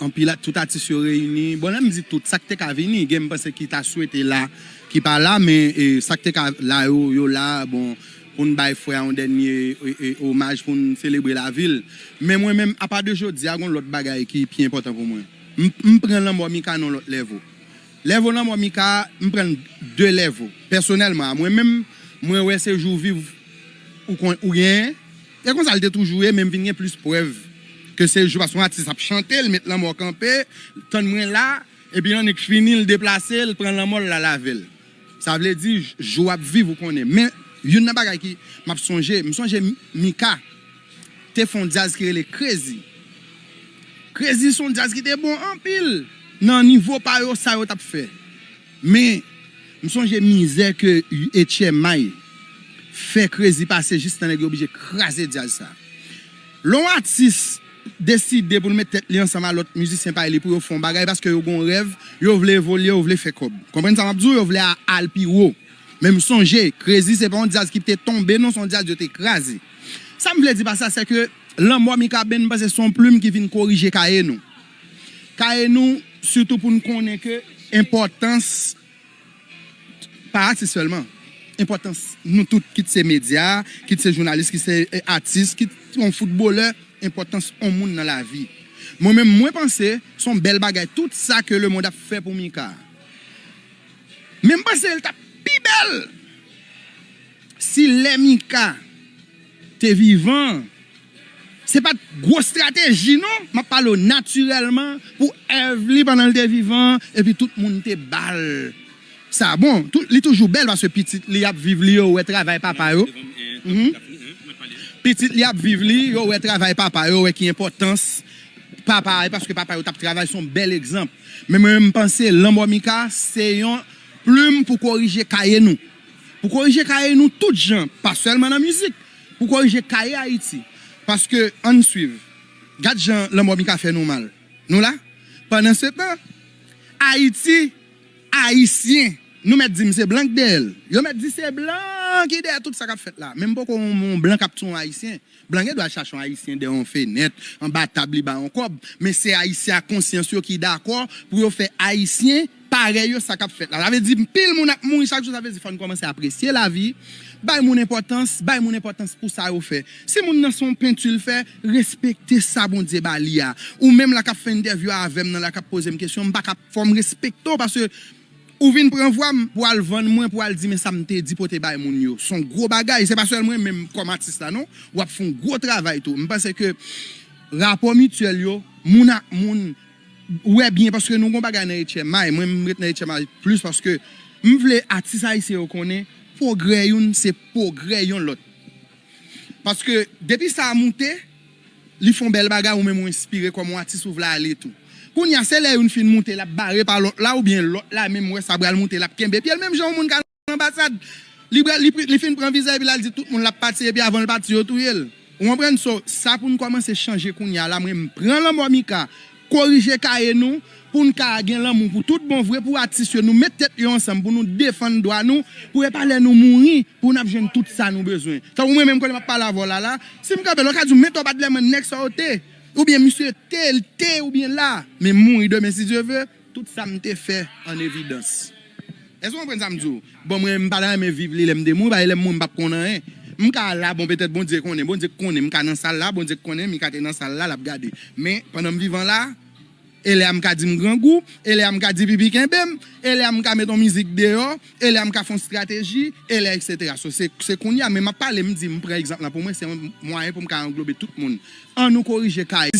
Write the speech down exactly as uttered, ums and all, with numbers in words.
anpil a- tout atis yo reyini. Bon, lè m di tout, sa k te ka vini, gen m panse ki ta swete la, ki pa la, men e, sa k te ka la, yo, yo la, bon, pou n bay frè a yon dènye e, e, omaj, pou n selebre lavi l. Men mwen menm, apa de jodi a, gen lòt bagay ki pi enpòtan pou mwen. M, m pran lanmò Mika nan lòt lèvo. Lèvo lanmò Mika, m pran l de lèvo. Pèsonèlman, a mwen menm, mwen wè se jou viv ou, kon, ou genyen. E konsa l te toujou ye, men m vin gen plis prèv ke se jou, paske yon atis ap chante, l met lanmò kanpe, tann mwen la, epi annik fini, l deplase, l pran lanmò, l al avè l. Sa vle di, jou w ap viv, ou konnen. Men, youn nan bagay ki m ap sonje, m sonje M- Mika te fè yon djaz ki rele Crazy. Crazy se yon djaz ki te bon anpil nan nivo pa yo, sa yo t ap fè. Men, m sonje mizè ke H M I fè Crazy pase jistan nèg yo oblije kraze djaz sa. Lè yon atis deside pou l met tèt li ansanm a lòt mizisyen pa li pou yo fè yon bagay paske yo gen yon rèv, yo vle evolye, yo vle fè kòb. Konprann sa m ap di w? Yo vle a- al pi wo. Men m sonje, Crazy se pa yon djaz ki te tonbe, non, se yon djaz yo te kraze. Sa m vle di pa sa, se ke lanmò Mika Band, m panse se yon plim ki vin korije kaye nou. Kaye nou, sitou pou n konnen ke enpòtans, pa atis sèlman, enpòtans nou tout, kit se medya, kit se jounalis, kit se e, atis, kit se yon foutbolè, enpòtans yon moun nan lavi. Mwen menm, mwen panse se yon bèl bagay, tout sa ke lemonn ap fè pou Mika. Men m panse l t ap pi bèl si lè Mika te vivan, se pa t gwo estrateji, non. M ap pale w natirèlman pou èv li pandan l te vivan, epi tout moun te ba l sa. Bon, tou- li toujou bèl paske pitit li ap viv li, yo wè travay papa yo. Mhm. Pitit li ap viv li, yo wè travay papa yo, wè ki enpòtans papa yo, paske papa yo t ap travay, se yon bèl egzanp. Men mwen menm, m panse lanmò Mika se yon plim pou korije kaye nou. Pou korije kaye nou tout jan, pa sèlman nan mizik. Pou korije kaye Ayiti. Paske, ann swiv, gad jan lanmò Mika fè nou mal. Nou la? Pandan se tan, Ayiti, Ayisyen, nou mèt di m se blan k dèyè l. Yo mèt di se blan ki dèyè tout sa k ap fèt la. Men m poko wè yon blan k ap touye yon Ayisyen. Blan gen dwa chache yon Ayisyen dèyè yon fenèt, anba tab, li ba yon kòb. Men se Ayisyen ak konsyans yo ki dakò pou yo fè Ayisyen parèy yo sa k ap fèt la. Sa vle di, anpil moun ap mouri chak jou, sa vle di, fò n kòmanse apresye lavi, bay moun enpòtans, bay moun enpòtans pou sa yo fè. Si moun nan se yon penti l fè, respekte sa Bondye ba li a. Ou menm la k ap fè entèvyou avè m nan la, k ap poze m kesyon, m pa ka, fò m respekte w, paske ou vin pran vwa m pou al vann mwen, pou al di men sa m te di pote bay moun yo. Se yon gwo bagay, se pa sèl mwen menm kòm atis la, non. W ap fè yon gwo travay tou. M panse ke rapò mityèl yo, moun ak moun, wè byen, paske nou gon bagay nan H M I, mwen m ret nan H M I plis paske m vle atis ayisyen yo konnen pwogrè youn se pwogrè yon lòt. Paske depi sa a moute, li fè yon bèl bagay, ou menm ou enspire kòm yon atis, ou vle ale tou. Kounye a, se lè youn fin moute, l ap bare pa lòt la, oubyen lòt la menm wè sa pral moute, l ap kenbe pye l, menm jan yon moun ka nan anbasad. Li, pral- li, pri- li fin pran viza epi l al di tout moun l ap pati, epi avan l pati, yo touye l. Ou konprann? So, sa pou n kòmanse chanje kounye a la, mwen m pran lanmò Mika, korije kaye nou, pou n ka gen lanmou pou tout bon vre, pou atis yo, nou met tèt yo ansanm, pou nou defann dwa nou, pou e pa lè nou mouri, pou n ap jwenn tout sa nou bezwen. Tankou mwen menm, kote m ap pale avè w la, la, si m kanpe, lè w ka di m, men Tòpad Lèmòn, nèg sa yo te, oubyen misye te, l te, oubyen la, men mouri demen, si Dye ve, tout sa m te fè an evidans. Èske w konprann sa m di w? Bon, mwen, m pa ta renmen viv li lè m te mouri, paske lè m mouri, m p ap konn anyen. M ka la, bon, petèt Bondye konnen, Bondye k konnen, m ka nan sal la, Bondye k konnen, Mika te nan sal la, l ap gade. Men, pandan m vivan la, e lè a m ka di m grangou, e lè a m ka di pipi kenbe m, e lè a m ka met yon mizik deyò, e lè a m ka fè yon estrateji, e lè, etsetera. So, se, se kounye a, men m ap pale, m di, m pran egzanp lan pou mwen, se yon mwayen pou m ka anglobe tout moun. An nou korije kay.